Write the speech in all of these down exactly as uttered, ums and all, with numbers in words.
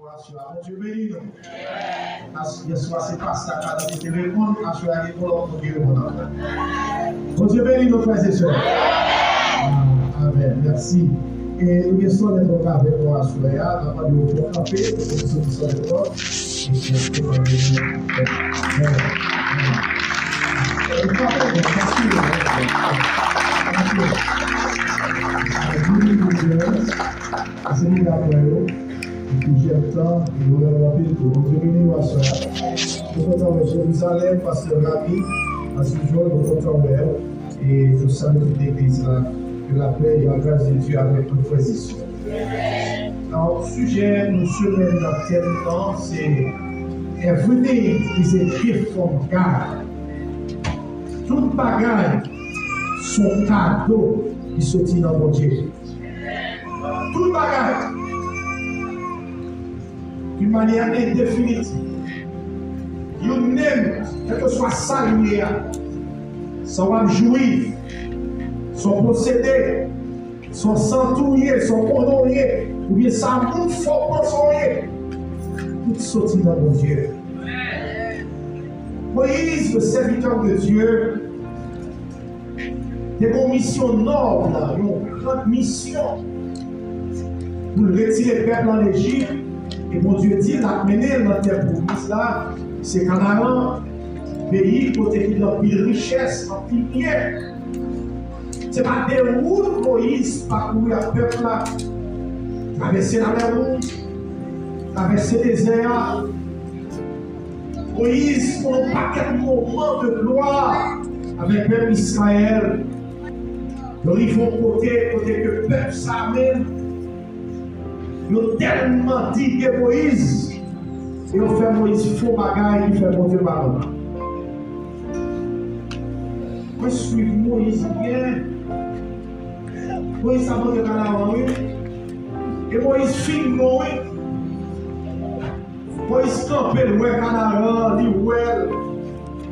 Aswè a, Bondye beni nou. As-, yèswa, se pastè a ki te reponn, aswè a, gen yon lòt moun ki reponn ankò. Bondye beni nou, frè e sè. Amèn. Mèsi. E nou gen sònèt nou avèk nou aswè a, n ap mande w pou kanpe, pou nou sònèt nou. E pou nou kanpe. Amèn. Amèn. E kanpe, kanpe. Kanpe. Kanpe. Pase nou dakò yo. Depi jèn tan, nou renmen anpil tou. Bondye beni nou aswè a. Nou kontan wè Jerizalèm, pastè Rami, Pasteur John, nou kontan wè w. E nou salye tout legliz la. Que la paix et la grâce de Dieu avec nos frères et sœurs. Nan sijè nou semèn nan, tèm nan, se Everything is a gift from God. Tout bagay se yon kado ki soti nan Bondye. Tout bagay. D'une manière indéfinitive. You name it, kèlkeswa sa l ye a. Sa w ap jwi, sa w posede, sa w santi w ye, sa w konnen w ye, oubyen sa moun fè w panse w ye, tout soti nan Bondye. Moïse, le serviteur de Dieu, te gen yon misyon nòb, yon gran misyon pou l retire pèp la Lejip, e Bondye di l ap mennen l nan tè pwomiz la, se Kanaran, peyi kote ki gen anpil richès, anpil byen. Se pa de wout Moyiz pakouri ak pèp la, travèse Lamè Wouj, travèse dezè a, Moyiz pran yon pakèt moman de glwa avèk pèp Izrayèl. Yo rive yon kote, kote ke pèp sa menm, yo tèlman dike Moyiz, e yo fè Moyiz fè yon bagay ki fè Bondye pa kontan. Mwen swiv Moyiz byen. Moyiz t ap antre Kanaran, wi. E Moyiz fin bon, wi. Moyiz kanpe, l wè Kanaran, li wè l.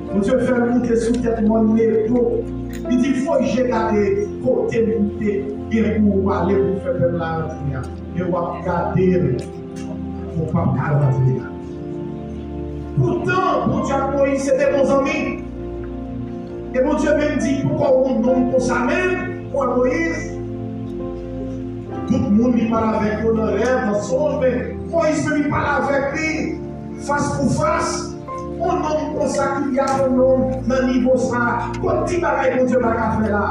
Bondye fè l moute sou tèt mòn Nebo. Li di, "Voye je gade kote m te gen pou ou ale pou fè pèp la rantre a." E w ap gade l, ou p ap ka rantre la. Poutan, Bondye ak Moyiz se te bon zanmi. E Bondye menm di, "Poukò w yon nonm konsa menm, ou wè Moyiz?" Tout moun li pale avèk yo nan rèv, nan sonj, men Moyiz menm li pale avèk li fas pou fas. Yon nonm konsa ki li a, yon nonm nan nivo sa, kot ti bagay Bondye pa ka fè la?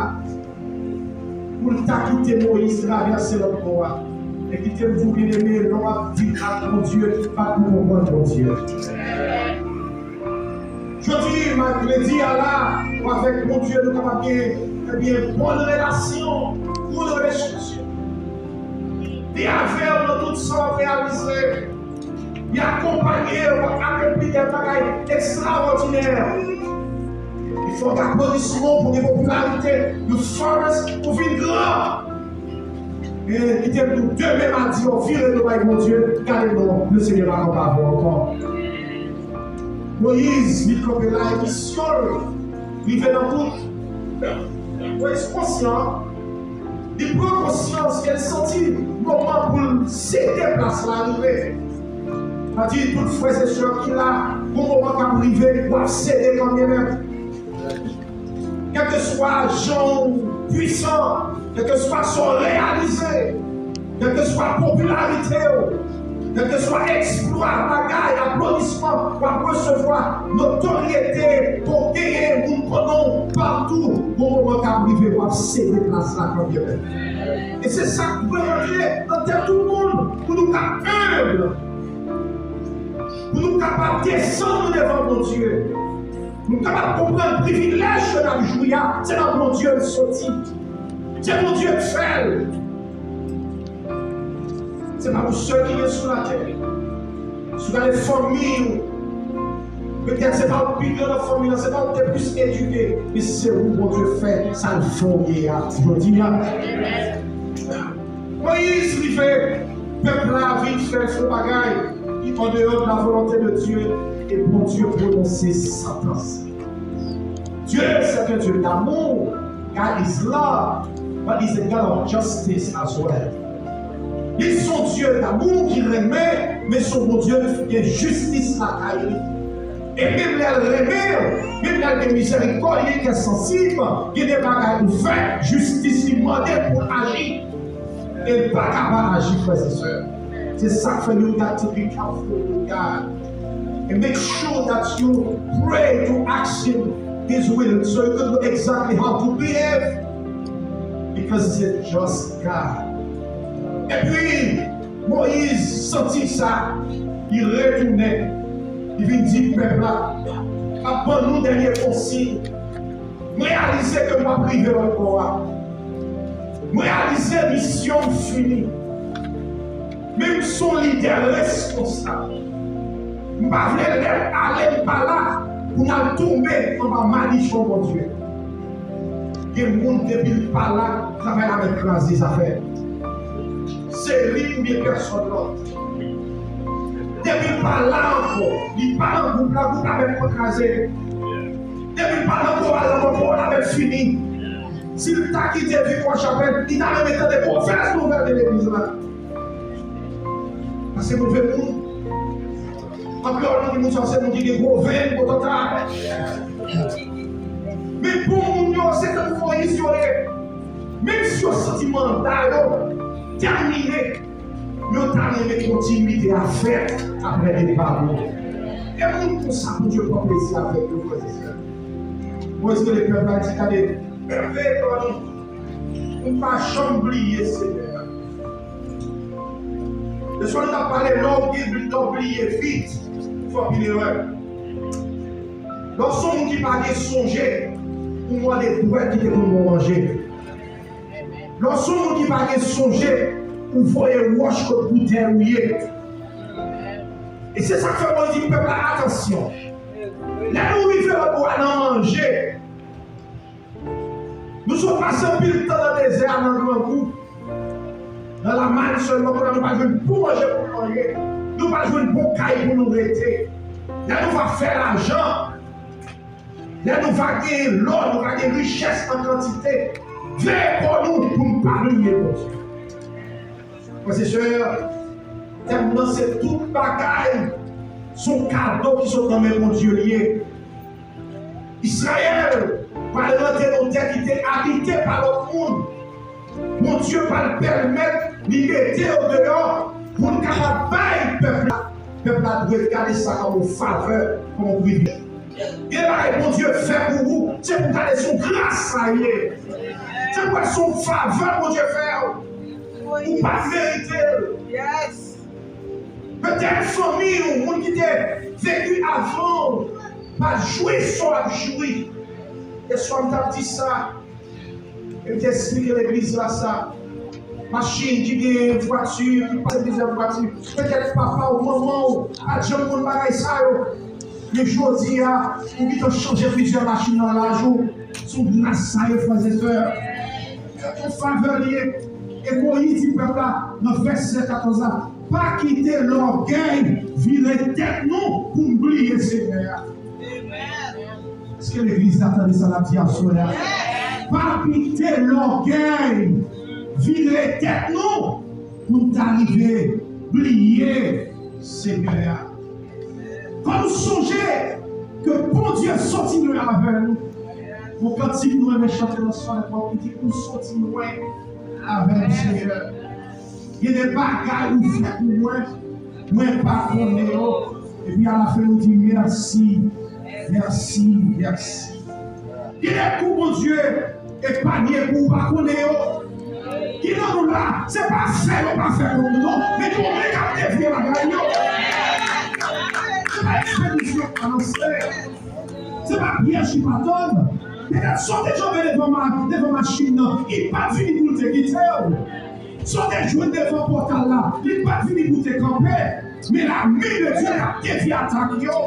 Pou l ta kite Moyiz travèse lòt bò a. E kite m di w, byeneme, lè w ap viv ak Bondye, pa pou konprann Bondye. Jodi, mèkredi a la, ou avèk Bondye, nou kapab gen, ebyen, bòn relasyon, good relationship. Li avè w nan tout sa w ap reyalize. Li akonpanye w, w ap akonpli de bagay ekstraòdinè. Li fè w gen aplodisman, pou gen popilarite, you famous, ou vin gran. E kite m di w, demen madi, w vire do bay Bondye, gade non, Lesenyè pa kanpe avè w ankò. Moyiz, li kanpe la, e misyon l rive nan bout. Moyiz konsyan, li pran konsyans, e l santi moman pou l sede plas la rive. Sa di, tout frè e sè ki la, gon moman k ap rive, w ap sede kanmenm. Kèlkeswa jan w pwisan, kèlkeswa sa w reyalize, kèlkeswa popilarite w, kèlkeswa eksplwa, bagay, aplodisman w ap resevwa, notoryete ke w genyen, moun konnen w patou, gon moman k ap rive, w ap sede plas la kanmenm. E se sa k dwe rantre nan tèt tout moun, pou nou ka enb, pou nou kapab desann nou devan Bondye. Nou kapab konprann privilèj ke n ap jwi a, se nan Bondye l soti. Se Bondye k fè l. Se pa ou sèl ki gen sou latè. Si w gade fanmi w, petèt se pa ou k pi gran nan fanmi an, se pa ou k te plis edike, men se ou Bondye fè sa l fè w ye a jodi a. Moyiz rive, pèp la vin fè l fè yon bagay ki andeyò de la volonte de Dye, e Bondye pwononse santans. Dieu, c'est un Dieu d'amour. God is love, but is a God of justice as well. Li se yon Dye damou ki renmen, Se yon Bondye ki gen jistis lakay li. E menm lè l renmen, menm lè l gen mizèrikòd, li gen kè sansib, gen de bagay pou fè, jistis li mande pou l aji. E l pa ka pa aji, frè e sè. Se sa k fè you got to be careful with God. And make sure that you pray to ask him his will so you can know exactly how to behave. Because he's a just God. Epi, Moyiz santi sa, li retounen, li vin di pèp la, "M ap ban nou dènye konsiy. M reyalize ke m p ap rive lòt bò a. M reyalize misyon m fini. Men m se yon lidè responsab. M pa vle lè m ale m pa la pou n al tonbe anba malichon Bondye." Gen moun depi l pa la, travay la mèt kraze zafè. Se li oubyen pèsòn lòt. Depi l pa la ankò, li pa nan gwoup la, gwoup la mèt pran kraze. Depi l pa nan koral la ankò, koral la mèt fini. Si l ta kite Vikwa Chapèl, li ta renmen tande movèz nouvèl de legliz la. Paske move moun. An kreyòl, nou di moun sa se moun ki gen gwo venn, gwo tanta. Men bon moun yo, se tankou Moyiz yo ye. Menm si yo santi manda yo tèmine, yo ta renmen kontinite a fèt apre depa yo. E moun konsa, Bondye pran plezi avèk yo, frè e sè. Moyiz rele pèp la, di, "Gade, veye kò nou. Nou pa janm bliye Senyè a." Lè swa nou t ap pale, lè w gen, lè w bliye vit, fè anpil erè. Lè w se yon moun ki pa gen sonje, ou mande dwèt ki te konn ba w manje. Lè w se yon moun ki pa gen sonje, ou voye wòch kot boutèy ou ye. E se sa k fè Bondye di pèp la, "Atansyon. Lè nou rive lòt bò a nan manje, nou sot pase anpil tan nan dezè a, nan grangou, nan lamàn sèlman, kounye a nou pa jwenn bon manje pou nou manje, nou pa jwenn bon kay pou nou rete. Lè nou va fè lajan, lè nou va genyen lò, nou va gen richès an kantite, veye kò nou pou n pa bliye Bondye." Frè e sè, tèm nan se tout bagay se yon kado ki sot nan men Bondye li ye. Izrayèl pral rantre nan yon tè ki te abite pa lòt moun. Bondye pral pèmèt li mete yo deyò pou l kapab bay pèp la. Pèp la dwe gade sa kòm yon favè, kòm yon privilèj. Gen bagay Bondye fè pou ou, se pou gade se yon gras sa ye. Se pou wè se yon favè Bondye fè w. Ou pa t merite l. Petèt fanmi w, moun ki te veki avan w, pa jwi sa w ap jwi. E swa m t ap di sa, e m te esplike legliz la sa. Machin ki gen vwati, ki pase plizyè vwati. Petèt papa w, manman w, pa t janm konn bagay sa yo. Men jodi a, ou gentan chanje plizyè machin nan laj ou. Sou gras sa yo, frè e sè. Se yon favè li ye. E Moyiz di pèp la, nan vèsè katòz la, "Pa kite lògèy vire tèt nou pou n bliye Senyè a." Èske legliz la tande sa n ap di aswè a? Pa kite lògèy vire tèt nou pou n ta rive bliye Senyè a. Fò nou sonje ke Bondye soti lwen avè nou. Yon kantik nou renmen chante nan sòlèt la ki di, "Ou soti lwen avè m, Senyè." Gen de bagay ou fè pou mwen, mwen pa konnen yo. Epi alafen nou di, "Mèsi, mèsi, mèsi." Gen de kou Bondye epanye pou ou pa konnen yo. Ki nan nou la, se pa fè yo pa fè pou nou non, men konnen k ap devye bagay yo. Se pa ekspedisyon k anonse. Se pa pyèj ki pa tann. Petèt sa w te janbe devan ma-, devan machin nan, li pa t vini pou l te kite w. Sa w te jwenn devan pòtal la, li pa t vini pou te kanpe, men lamen de Dye t ap devye atak yo.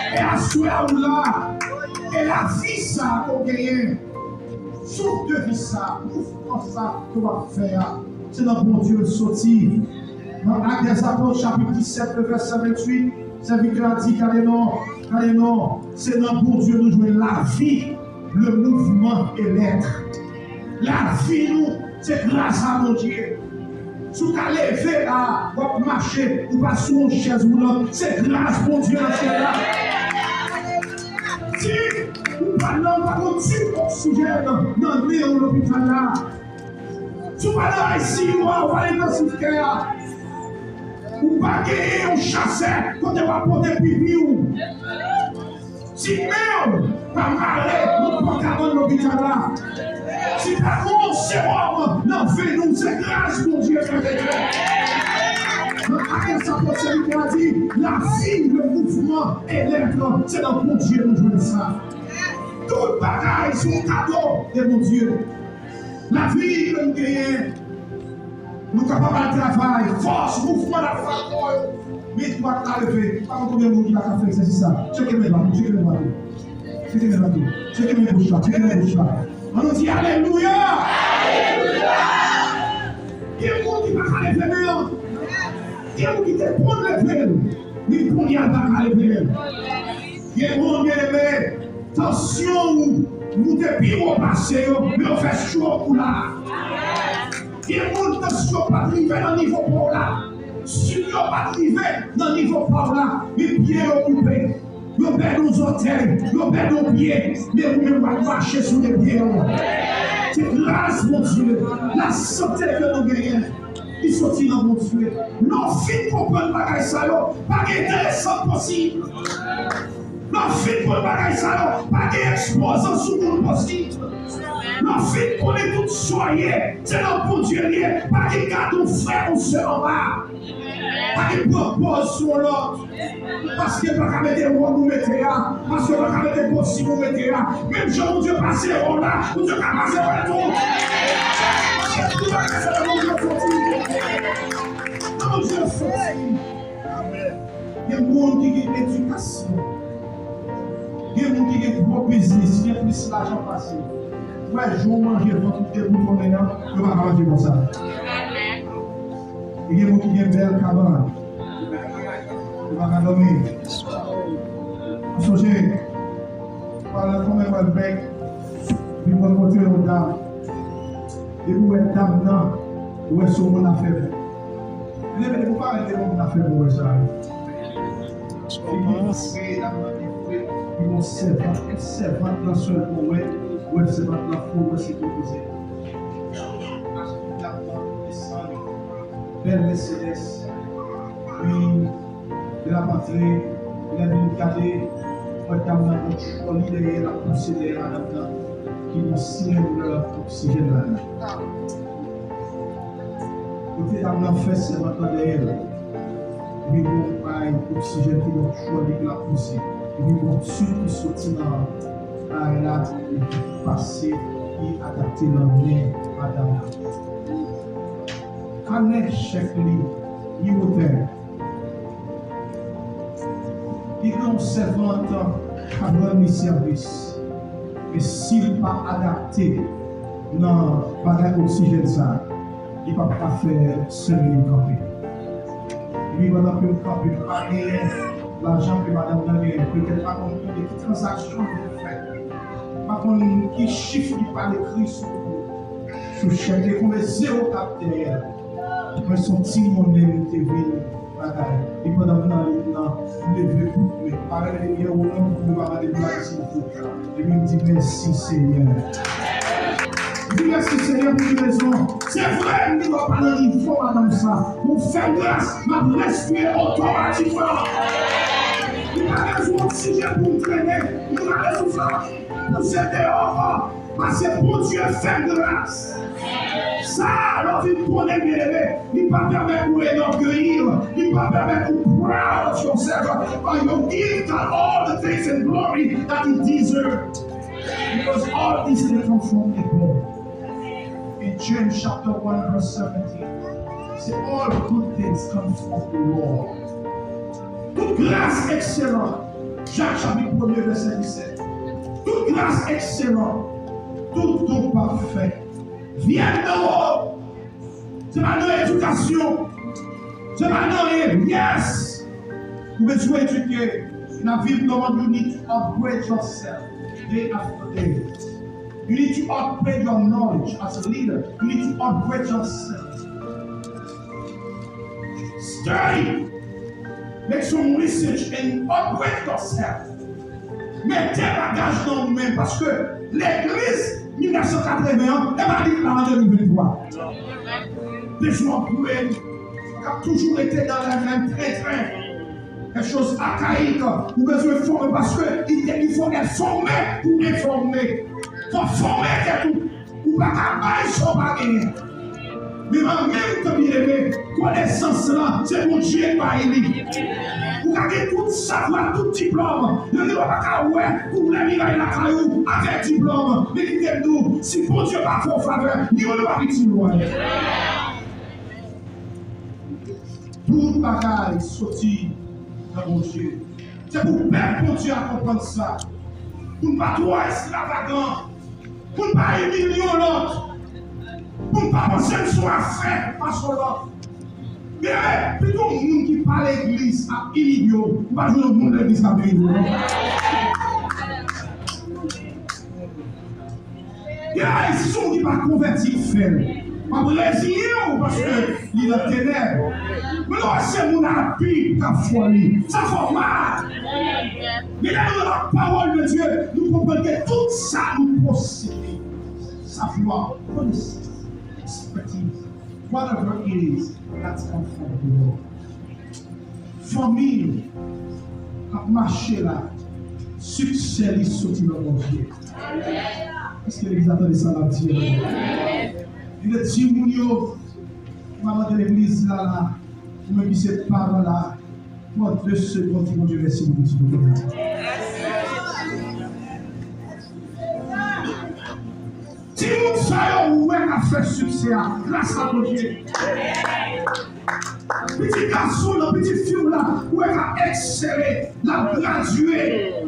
E aswè a ou la, e lavi sa a ke w genyen, souf de vi sa a, mouvman sa a ke w ap fè a, se nan Bondye l soti. Nan Actes des Apôtres, chapit disèt, le vèsè venntuit, sèvitè a di, gade non, gade non, se nan Bondye nou jwenn lavi, le mouvement et l'être. Lavi nou, se gras a Bondye. Si w ka leve la, w ap mache, ou pa sou yon chèz woulant, se gras Bondye nan syèl la. Si ou pa nan, ou pa gon tib oksijèn nan nen w lopital la. Si w pa nan I C U a, ou pa nan intensive care a, ou pa genyen yon chasè kote w ap pote pipi w. Si men w pa mare, nou pa ka ban lopital la. Si pa gon sewòm nan venn ou, se gras Bondye k ap fè. Nan Apòs, Apòs Pòl a di, la vie, le mouvement et l'être, se nan Bondye nou jwenn sa. Tout bagay se yon kado de Bondye. Lavi ke nou genyen, nou kapab al travay, fòs, mouvman n ap fè nan kò yo. Men dwat la leve. Pa konn konbyen moun ki pa ka fè egzèsis sa. Tcheke men dwat ou, tcheke men dwat ou. Tcheke men dwat ou. Tcheke men bouch la, tcheke men bouch la. Ann nou di alelouya! Alelouya! Gen moun ki pa ka leve men an. Gen moun ki te konn leve l, men kounye a l pa ka leve l. Gen moun, byeneme, tansyon ou moute pi wo pase yo, men yo fè stroke ou la. Gen moun, tansyon pa t rive nan nivo pa w la. Sik yo pa t rive nan nivo pa w la, men pye yo koupe. Yo pèdi yon zòtèy, yo pèdi yon pye, men ou menm w ap mache sou de pye w. Se gras Bondye, lasante ke nou genyen, li soti nan Bondye. Lè w fin konprann bagay sa yo, pa gen desann posib. Lè w fin konn bagay sa yo, pa gen eksplozyon sou moun posib. Lè w fin konnen tout sa w ye, se nan Bondye l ye, pa gen gade yon frè, yon sè anba. Pa gen pran pòz sou yon lòt. Paske l pa ka mete wòb ou mete a. Paske l pa ka mete posib ou mete a. Menm jan Bondye pase wòb la, Bondye ka pase wòb tou. Paske tout bagay se nan Bondye soti. Nan Bondye soti. Gen moun ki gen edikasyon. Gen moun ki gen gwo biznis, gen plis lajan pase. Ou wè, jou w manje vant ou deboutonnen an, yo pa ka manje konsa. E gen moun ki gen bèl kabann. Yo pa ka dòmi. M sonje, pandan konmen mwen vèk, vin mwen kontre yon dam. Depi w wè dam nan, ou wè se yon moun afè vre. Leve, depi w parèt devan moun afè vre, ou wè sa. Figi vre, dam nan li vre, li yon sèvant, yon sèvant nan sèl ou wè, ou wè sèvant nan fo, ou wè se depoze. Dam nan desann, bèl Mercedes. Wi, lè l ap antre, lè m vin gade, m wè dam nan gon tròli dèyè l, l ap pouse dèyè madanm nan, ki gon silenn oksijèn ladan l. Kote dam nan fè sèvant lan dèyè l, epi gon bay oksijèn ki gon tròli k ap pouse, epi gon tib ki soti nan bay la, epi pase, ki adapte nan nen madanm nan. Kanè chèk li, li wotè. Li gen yon sèvant k ap rann li sèvis. Men si l pa adapte nan bagay oksijèn sa, li p ap ka fè semenn li kanpe. Epi pandan ke m kanpe, m pa genyen lajan ke madanm nan genyen. Petèt m pa konn ki tranzaksyon li fè. M pa konn ki chif li pral ekri sou, sou chèk li, konbyen zewo k ap dèyè l. Mwen se yon ti monnen m te vin bagay. E pandan m nan lit nan, m leve pou mwen. Pa rele limyè ou non, pou mwen pa mande pou bagay sou fout. Epi m di mèsi Senyè. M di mèsi Senyè pou ki rezon. Se vre, m gen dwa pa nan nivo madanm sa. Ou fè m gras, m ap respire otomatikman. M pa bezwen oksijèn pou m trennen. M pa bezwen sa. Pouse deyò, paske Bondye fè gras. Sa, lè w vin konnen, byeneme, li pa pèmèt ou enògeyi, li pa pèmèt ou proud of yourself, but you give God all the thanks and glory that he deserves. Because all these things come from above. In James chapter one verse seventeen, say all good things come from the Lord. Tout gras ekselan. Jak chapit premye vèsè disèt. Tout gras ekselan, tout don pafè vyen nan wo. Se pa nan edikasyon. Se pa nan, yes. Ou bezwen edike. Nan viv nan mond, you need to upgrade yourself day after day. You need to upgrade your knowledge as a leader. You need to upgrade yourself. Hey! Make some research and upgrade yourself. Mete bagaj nan ou menm, paske legliz mil nèf san katreven an, e pa li k la an de mil venntwa. Bezwen pwen k ap toujou rete nan lè menm tren tren. Kèk choz akayik, ou bezwen fòme paske il faut être formé pou enfòme. Fò fòme tèt ou. Ou pa ka bay sa w pa genyen. Men an menm tan, byeneme, konesans lan, se Bondye k bay li. Ou ka gen tout savwa, tout diplòm, yon moun pa ka wè koulè miray lakay ou avèk diplòm. Men kite m di w, si Bondye pa fè w favè, youn pa piti lwen. Tout bagay soti nan Bondye. Se pou pèp Bondye a konprann sa. Pou n pa twò eskravagan. Pou n pa imilye yon lòt. Pou n pa panse n se yon afè pase yon lòt. Men, pito moun ki pa legliz ap imilye w, ou pa jwenn yon moun legliz k ap imilye w, non. Guys, si se yon moun ki pa konvèti k fè l, w ap reziye w paske li nan tenèb. Men lè w wè se moun abi k ap fè li, sa fè w mal. Men lè nou nan la parole de Dieu, nou konprann ke tout sa nou posede, savwa, konesans, expertise, whatever it is, that's come from the Lord. Fanmi k ap mache la, siksè li soti nan Bondye. Èske legliz la tande sa m ap di a? Li te di moun yo, m a mande legliz la la, ou menm ki se paran la, pran de segonn di Bondye mèsi pou pitit ou fè la. Timoun sa yo ou wè k ap fè siksè a, gras a Bondye. Pitit gason w lan, pitit fi w la, ou wè k ap eksele, l ap gradye,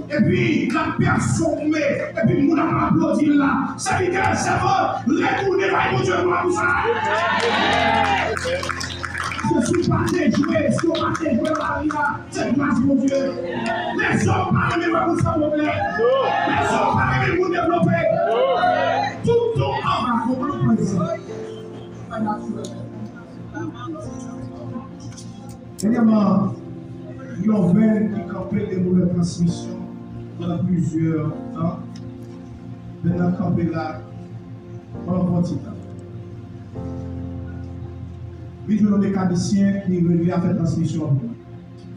epi l ap pèfòme, epi moun ap aplodi l la. Sèvitè, sèvant, retounen bay Bondye glwa pou sa. Paske si w pa te jwe, si w pa te jwe Maria, se gras Bondye. Lèzòm pa renmen wè moun san pwoblèm. Lèzòm pa renmen moun devlope. Tout tan anba konprann prezan. Dènyèman, yon venn ki kanpe depi lè transmisyon pandan plizyè tan. Venn nan kanpe la pandan yon bon ti tan. Vin jwenn yon mekanisyen ki regle afè transmisyon an pou mwen.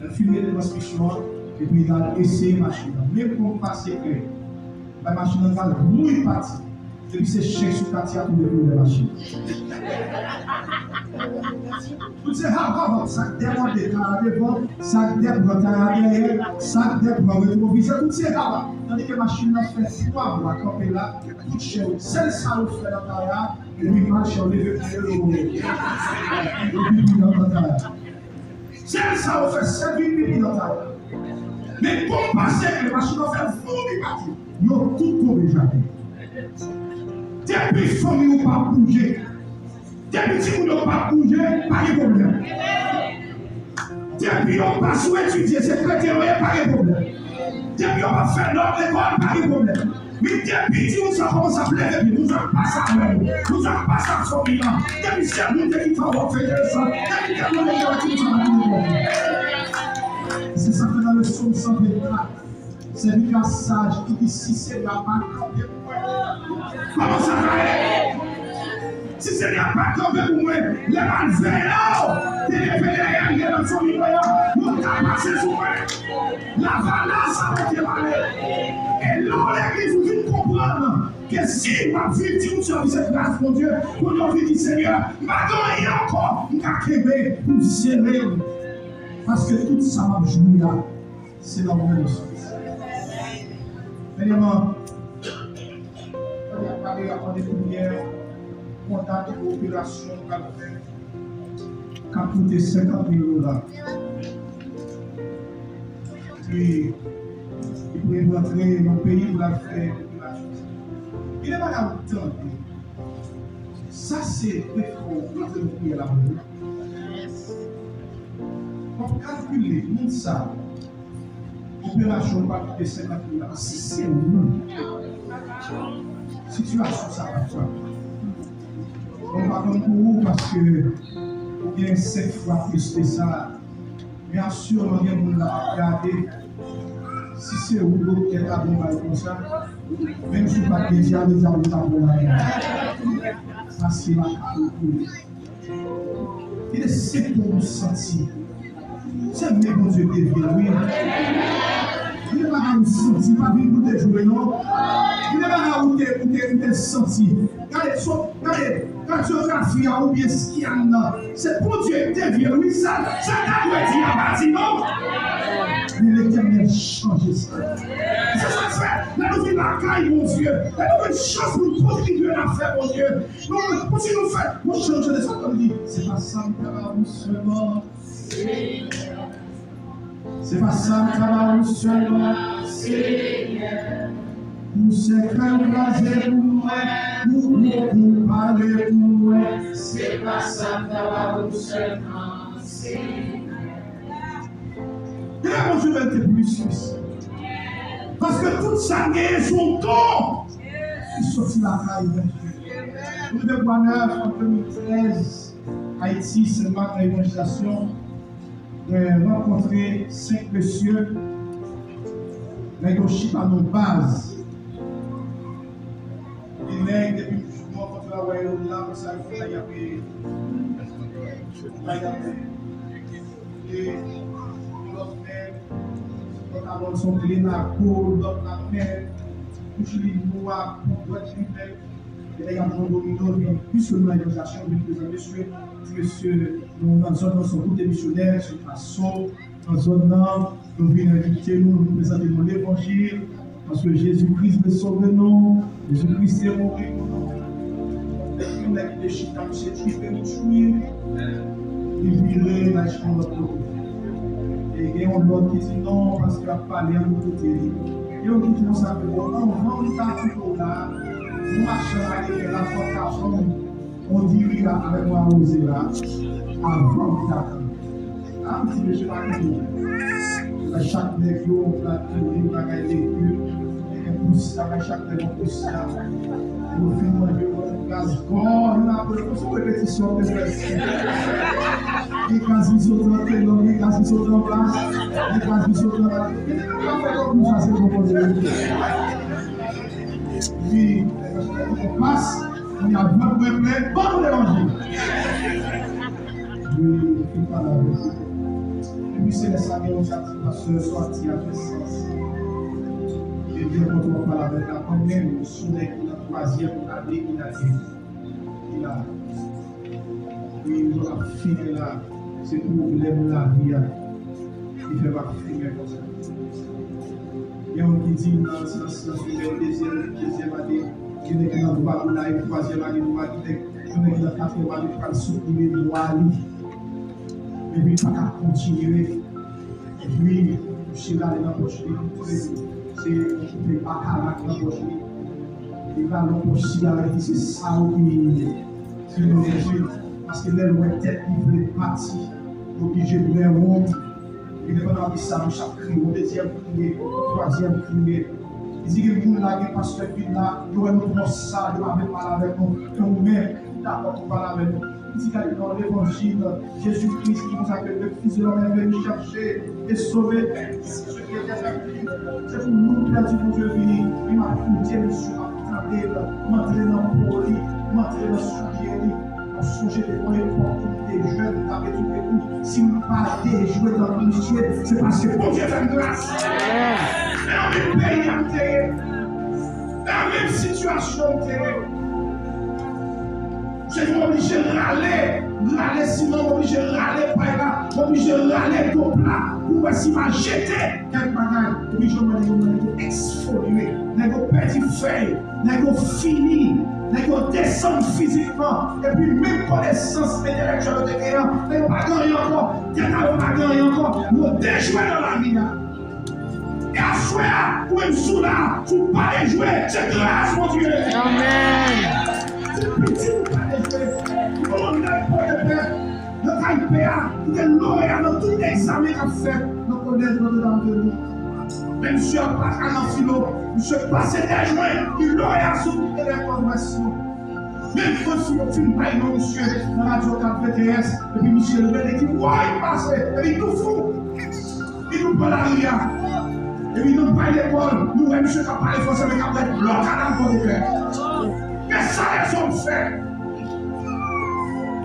Lè l fin regle transmisyon an, epi l al eseye machin nan. Men kòm pa sekrè, bay machin nan t al bouyi pati. Epi se chen sou katye a tou depi ouvè machin. Tout se haw haw haw, sa k debòde taya devan, sa k debòde taya dèyè, sa k debòde retwovizè, tout se haw haw. Tandike machin nan fè twa mwa kanpe la, tout chen yo, sèl sa yo fè nan taya, epi machin yo leve pye yo, yo pipi nan taya. Sèl sa yo fè, sèl vin pipi nan taya. Men kòm pa sekrè, machin nan fè vomi pati. Yo tout tonbe jaden. Depi fanmi w pa bouje, depi timoun yo pa bouje, pa gen pwoblèm. Depi yo pa sou etidye, se kreten yo ye, pa gen pwoblèm. Depi yo pa fè nòt lekòl, pa gen pwoblèm. Men depi timoun sa kòmanse ap leve pye, moun sa k pase avè nou, moun sa k pase ak fanmi an, depi se moun te ki fè w ap fè enteresan, depi te moun te wè timoun sa pa gen pwoblèm. Se sa k fè nan le Sòm san vennkat, sèvitè a saj ki di, si Senyè a pa kanpe pou mwen, kòman sa ka ye? Si Senyè a pa kanpe pou mwen, lè malveyan yo te leve dèyè m, gen nan fanmi mwen an, yo ta pase sou mwen. Lavalas a pote m ale. E lè w legliz, ou vin konprann ke si w ap viv, di ou sèvi se gras Bondye, kounye a w vin di, Senyè, m pa gen anyen ankò m ka kenbe pou m sere w. Paske tout sa m ap jwi a, se nan ou menm li soti. Dènyèman, kounye a pale a mande priyè, kontak operasyon pral fè, k ap koute senkant mil dola. Epi, li pou rantre nan peyi pou l al fè operasyon sa. Gen de bagay ou tande. Sa se efò ou rantre nan priyè la pou ou. W ap kalkile, moun sa, operasyon pa koute senkant mil dola. Si se ou, sitiyasyon sa pa frape. Bon, m pa konn pou ou, paske ou gen senk fwa plis ke sa. Byen sirman gen moun la k ap gade. Si se ou, doktè ta bon bay konsa. Menm si w pa t gen dyabet, dyabet ta pran la. Pase lakay ou pou li. Gen de sentòm ou santi. Se men Bondye te vin, wi. Gen de bagay ou santi, pa vin pou te jwe, non. Gen de bagay ou te, ou te, ou te santi. Gade, so, gade, radyografi a oubyen scan nan. Se Bondye ki te vye l, wi, sa, sa ta dwe di a pa di non. Men Letènèl chanje sa. Se sa k fè, lè nou vin lakay Bondye, lè nou jwenn chans pou nou kontribye nan afè Bondye, nou kontinye fè, nou chanje de sa, kòm di, se pa sa m ka ba ou sèlman. Se pa sa m ka ba ou sèlman, Senyè. Pou sèkèy ou kraze pou mwen, pou bokou pale pou mwen. Se pa sa m ka ba ou sèlman, Senyè. Lè Bondye mèt te plis, plis. Paske tout sa n genyen se yon don ki soti lakay Bondye. Nou rive Bwa Nèf an de mil trèz, Ayiti, Senmak, nan evanjizasyon. Mwen rankontre senk mesye, nèg yo chita nan baz. E nèg, depi nou rankontre avè yo la, konsa yo fè y ap, fè y ap, e, lòt nèg, lòt alò son plenako, lòt lapè, bouch li nwa, pou dwèt li vèt. E nèg ap jwe domino, epi plis ke nou nan evanjizasyon, nou vin prezante mesye, di mesye, nou nan zòn nan, se yon gwoup de misyonè, se yon fason, nan zòn nan, nou vin envite nou, nou prezante nou levanjil, paske Jezi Kris vle sove nou, Jezi Kris te mouri pou nou. Epi yon nèg ki te chita, misye tchwipe, li tchwipe, li vire, l al chita yon lòt kote. E gen yon lòt ki di non, paske ap pale an nou koute li. Yo di konsa ke bon, anvan m ta koute w la, nou mache ale la, fò w ta fè yon diri la avèk yon awoze la, avan m ta koute. A, m di mesye pa koute. Chak nèg yo, yon plat pouri, yon bagay legim, yon pous, sa bay chak nèg yon pous la. Yo fin manje, yo pran yon gaz, bon, nou apre, se repetisyon, te fè. Gen gaz ki sot nan telò, gen gaz ki sot nan plas, gen gaz ki sot nan la. Gen de moun k ap fè tankou sa, se bon Bondye. Wi, pas, kounye a vant mwen plen, ban nou levanjil. Wi, li pale avèk nou. Epi se lè sa gen yon sa ti pastè sòti a fè sans. Epi ankò tou ap pale avèk la, kòm menm sou nèg ki nan twazyèm ane ki nan ki la. Wi, nou ap fimen la. Se pwoblèm lavi a ki fè m ap fimen konsa. Gen yon ki di m nan, nan, nan, nan dezyèm, dezyèm ane, gen nèg ki nan twa pou la, epi twazyèm ane pou la, gen nèg, gen nèg ki nan katriyèm ane pral sot pou memwa li. Epi li pa ka kontinye. Epi, misye rale nan pòch li, se yon koupe bakarak nan pòch li. Li rale yon pòch sigarèt li, se sa w ki, ki manje. Paske lè l wè tèt li vle pati, li oblije bwè wonm. Epi pandan l ap di sa, misye ap kriye, yon dezyèm kriye, twazyèm kriye. Li di gen moun la, gen pastè ki vin la, yo wè nou twò sal, yo pa vle pale avèk nou. Men ou menm, dakò pou pale avè nou. Li di gade nan levanjil, Jezi Kris ki konsa ke le Fils de l'homme est venu chercher et sauver ce qui était perdu. Se pou nou pèdi Bondye vini, e m ap koute misye, m ap tande l, m antre nan po li, m antre nan soulye li. M ap sonje de yon epòk pou m te jèn, m t ap edike tou, si m pa te jwe tankou misye, se paske Bondye fè m gras. E nan menm peyi a m te ye, e nan menm sitiyasyon m te ye. Se nou oblije rale, rale siman, oblije rale pay la, oblije rale dop la, pou wè si pa jete kèk bagay. Epi jan mwen yo, mwen yo eksfolye, nèg yo pèdi fèy, nèg yo fini, nèg yo desann fizikman, epi menm konesans entelektyèl yo te genyen an, nèg yo pa gen anyen ankò, tèt a yo pa gen anyen ankò, yo dejwe nan lavi a. E aswè a, ou menm si w la, si w pa dejwe, se gras Bondye. Amèn. Se piti ou pa dejwe. Kolonèl Pòdepè, nan K I P a, ki te loreya nan tout egzamen k ap fèt nan kolèj Notre Dame de Lourdes. Men misye ap pase nan filo, misye pase dèjwe, li loreya sou tout elèv Nòdwès yo. Menm fò si yo fin bay non misye nan radyo K V T S, epi misye rele ki woy pase, epi tou fou. Pran lari a. Epi nou pral lekòl, nou wè misye k ap pale franse, men k ap rèd lòk a nan kò de pè. Men sa lèzòm fè.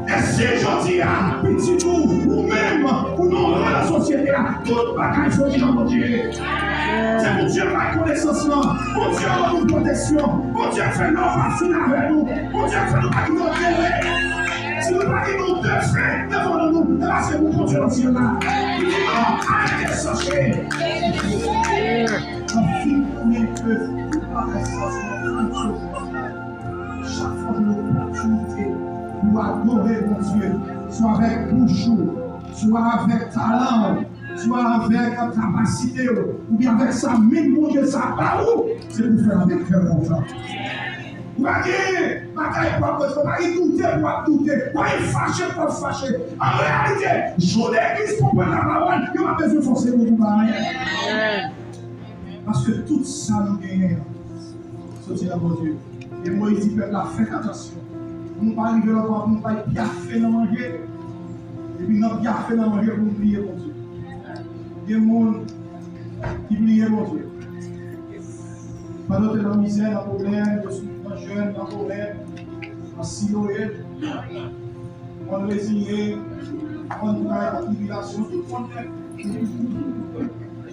E si jodi a, pitit ou, ou menm, ou nan ran nan sosyete a, tout bagay fò di jan Bondye ye. Se Bondye k bay konesans lan, Bondye ban nou pwoteksyon, Bondye fè lè w pa fin avè nou. Bondye fè nou pa gen yon dele. Si nou pa gen yon defen devan nou, se paske nou Bondye nan syèl la. Li di non, arete chache. Anfin konnen ke tout bagay sa se yon fonksyon. Chak fwa ou gen opòtinite pou adore Bondye, swa avèk bouch ou, swa avèk talan w, swa avèk kapasite w, oubyen avèk sa menm Bondye sa ba ou, se pou fè l avèk kè kontan. Ou pa gen bagay pou ap rete, ou pa gen doute pou ap doute, ou pa gen fache pou ap fache. An reyalite, jounen legliz konprann lapawòl, yo pa bezwen fòse nou pou bay anyen. Paske tout sa nou genyen an soti nan Bondye. E Moyiz di pèp la, fè atansyon pou nou pa rive lòt bò, pou nou pa pyafe nan manje. Epi nan pyafe nan manje, pou nou bliye Bondye. Gen moun ki bliye Bondye. Pandan w te nan mizè, nan pwoblèm, yo sou nan jèn, nan pwoblèm, nan siloye, moun reziye, moun tray, nan tribilasyon, tout moun fè.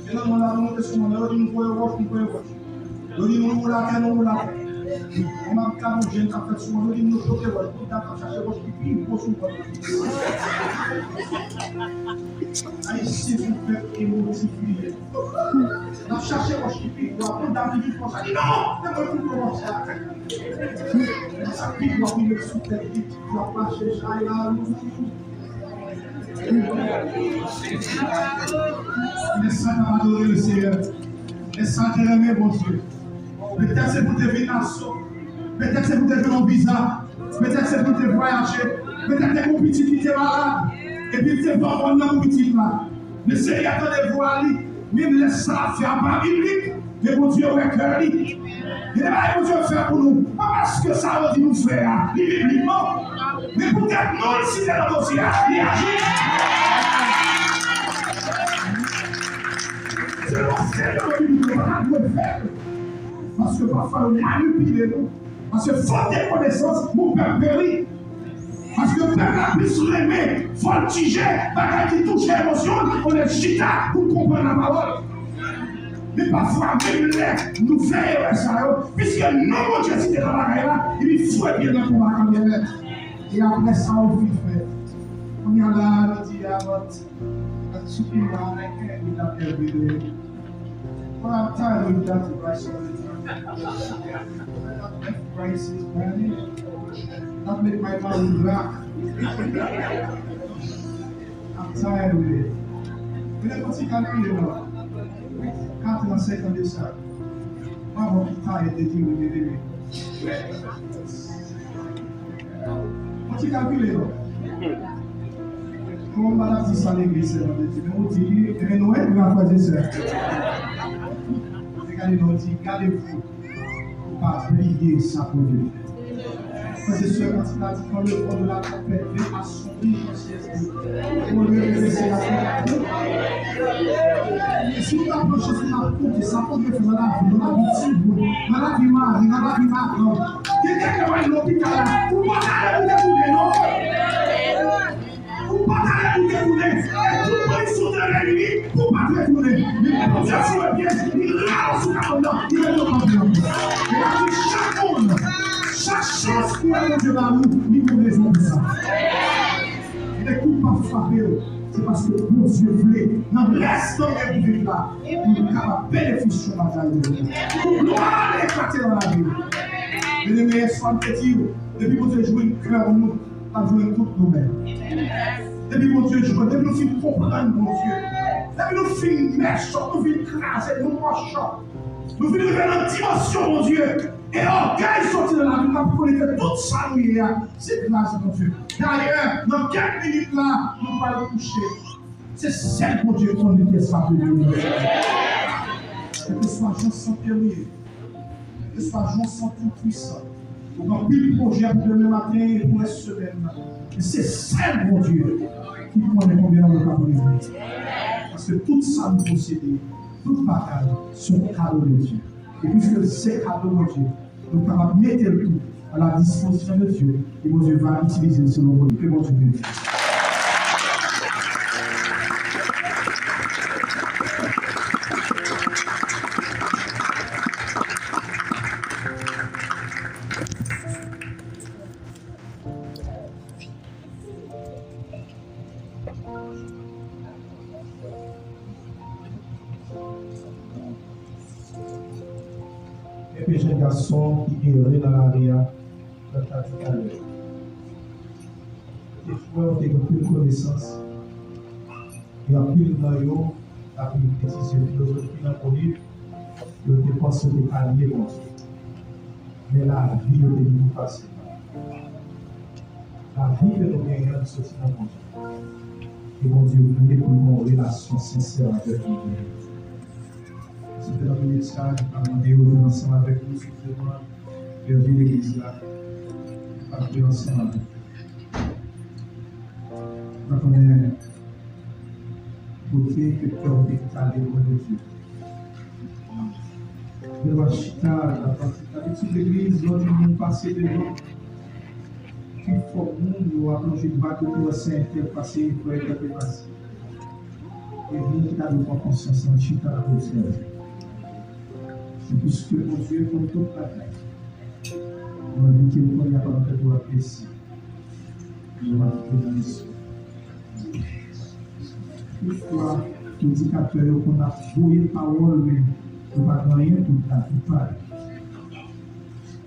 Gen nan moun la, nou monte sou moun nan, yo di nou voye wòch, nou voye wòch. Yo di nou woule atè, nou woule atè. Mwen m ap gade yon jèn k ap fèt sou moun, yo di nou pote wòch, pote wòch, chache wòch ki pi gwo sou moun. Ayisyen se yon pèp emotif li ye. N ap chache wòch ki pi gwo a, pou dam ki pi fò sa di non, se mwen ki pran wòch sa. Sa pi gwo a pou met sou tèt li, pou ap mache chay la. Lè sa t ap adore le Seyè. Lè sa te renmen Bondye. Petèt se pou te vin aso. Petèt se pou te jwenn yon viza. Petèt se pou te vwayaje. Petèt te gen yon pitit ki te malad. Epi l te vann nan pou pitit la. Men Senyè a tande vwa li. Menm lè sa l ap fè a pa biblik. Men Bondye wè kè li. Gen de bagay Bondye fè pou nou. Pa paske sa yo di nou fè a, li biblik non. Men poutèt non l site nan dosye a, li aji. Se yon sèl nan biblik yo pa ta dwe fè l. Paske pafwa yo manipile nou. Paske fòt de konesans, mon pèp peri. Paske pèp la plis renmen vòltije bagay ki touche emosyon l, olye chita pou l konprann lapawòl. Men pafwa, menm lè nou fè erè sa yo, piske non Bondye site nan bagay la, li foure pye l nan twou a kanmenm. E apre sa, ou fin fè. Kounye a la, nou di, a, but, but Superman, I can't do that every day. But I'm tired of that price all the time. That price is burning. That make my mind rock. I'm tired of it. Mwen te fè yon ti kalkile non. Katran, senkan de sa. Mwen bon ki tired de diri, de diri. Yon ti kalkile non. Kòman m pa t ap di sa legliz Sèvant de Dye, men ou di li, ebyen nou engra, frè e sè. E gade non, ou di, gade fou. Ou pa bliye sa Bondye fè. Frè e sè, kantik la di, quand le vent de la tempête vint assombrir ton siège, au lieu de baisser la tête, e si w ta pran chans pou w ta koute sa Bondye fè nan lavi nou, nan lavi timoun, nan lavi mari, nan lavi madanm, gen kèk lè w al lopital la, ou pa t ale pou te tounen non. Ou pa t ale pou te tounen. E tout kondisyon te reyini pou w pa t retounen. Men Bondye foure pye l, li rale w sou kabann nan, li mete w kanpe ankò. E la di chak moun, chak chans pou wè Bondye ba nou, li gen rezon pou sa. E kou p ap frape w, se paske Bondye vle, nan rès tan nou gen pou viv la, pou nou kapab benefisye yon bagay de Bondye. Pou glwa l eklate nan lavi nou. Byeneme, yè swa m te di w, depi Bondye jwenn kè nou, l ap jwenn tout domèn. Depi Bondye jwenn, depi nou fin konprann Bondye, depi nou fin mèchant, nou fin kraze, nou mòchant, nou fin rive nan dimansyon Bondye, e ògèy soti nan lavi n, n ap konnen ke tout sa nou ye a, se gras Bondye. Dayè, nan kèk minit la, nou pral kouche. Se sèl Bondye ki konn ki pyès la pou nou. Kèlkeswa jan sante w ye, kèlkeswa jan w santi w pwisan, ou gen anpil pwojè pou demen maten e pou rès semèn nan. Men se sèl Bondye ki konnen konbyen nan nou ka pou li. Paske tout sa nou posede, tout bagay, se yon kado de Dye. E piske se kado Bondye, nou kapab mete l tou à la disposition de Dieu, et Bondye va utiliser l selon volonte. Ke Bondye beni. Gen de jèn gason ki geri nan lari a, jan m ta di talè. Yo te kwè yo te gen anpil konesans, e anpil nan yo, dapre etidye filozofi nan Kolib, yo te panse yo te alye Bondye. Men lavi yo te vin pase. Lavi ke nou genyen an soti nan Bondye. E Bondye vle pou nou gen yon relasyon sensè avèk li. Se te nan minit sa, m ap mande yo vin ansanm avèk nou, si w vle, nan legliz la, nou ap vin ansanm avèk nou. Nou konnen kote ke kè w te kale prè de Dye. Lè w ap chita, l ap pase. Dabitid legliz, lè w di moun pase devan, pifò moun yo ap lonje dwat yo pou wè se entèl pase, frè entèl te pase. E moun ki ta dwe pran konsyans lan chita ap obsève. Se piske Bondye konn tout bagay. Mwen di ke l konnen y ap ap fè dwat mesi. Yo pa kite nan lespri. Toutfwa, predikatè yo konn ap voye pawòl, men yo pa gen anyen pou ta pou pale.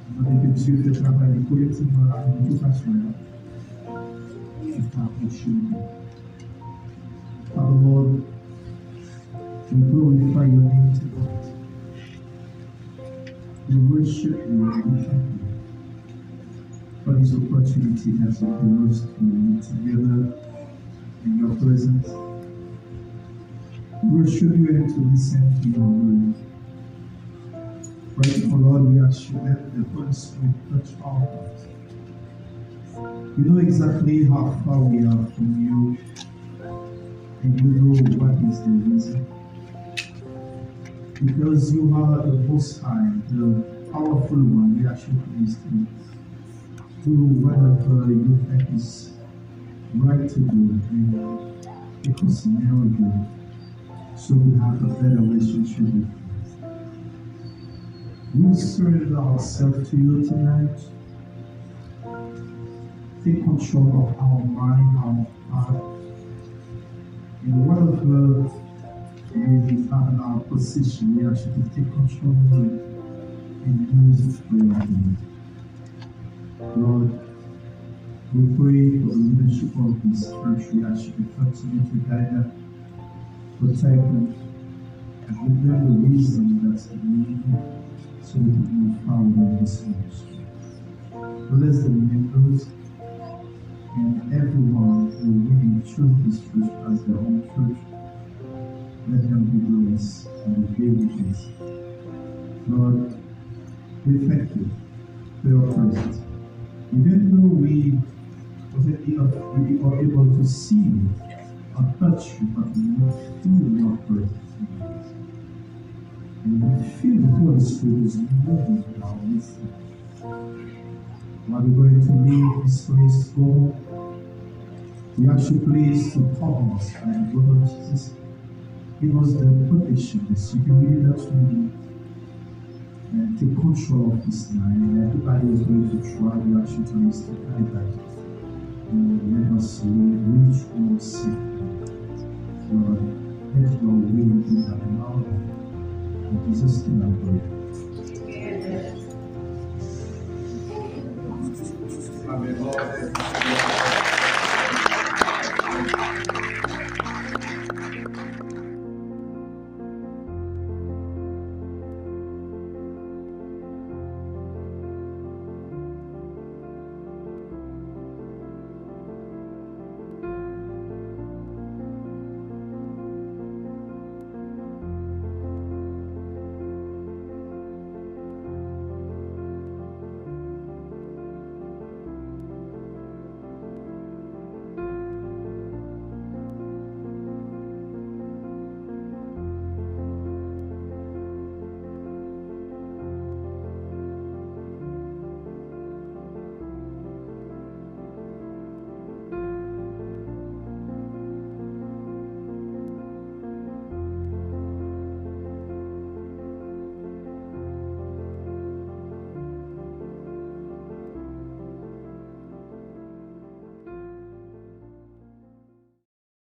Mwen mande ke Dye fè travay li kolektivman la pou nou tout aswè a. Ki ta apwoche nou. Father Lord, we glorify your name tonight. We worship you and we thank you for this opportunity that you give us to meet together in your presence. We worship you and to listen to your word. Right now, Lord, we ask you let the Holy Spirit touch our hearts. You know exactly how far we are from you, and you know what is the reason. Because you are the Most High, the powerful one, we ask you please to do whatever you think is right to do and make us know you, so we have a better relationship with you. We surrender ourselves to you tonight. Take control of our mind, our heart, and whatever may be not in our position, we ask you to take control of it and use it for your glory. Lord, we pray for the leadership of this church. We ask you to continue to guide them, protect them, and give them the wisdom that's needed so they can move forward in this ministry. Bless the members and everyone who really choose this church as their own church. Let them be blessed and be filled with this. Lord, we thank you for your presence. Even though we wasn't enough, we were able to see you and touch you, but we feel your presence. And we feel the Holy Spirit is moving in our midst. While we're going to leave this place, Lord, we ask you please to cover us by the blood of Jesus. Give us the protection, the security that we need, and take control of this night. And everybody who's going to try, we ask you please to guide them. And let us reach home safely. Lord, let your will be done in our life. In Jesus' name I pray.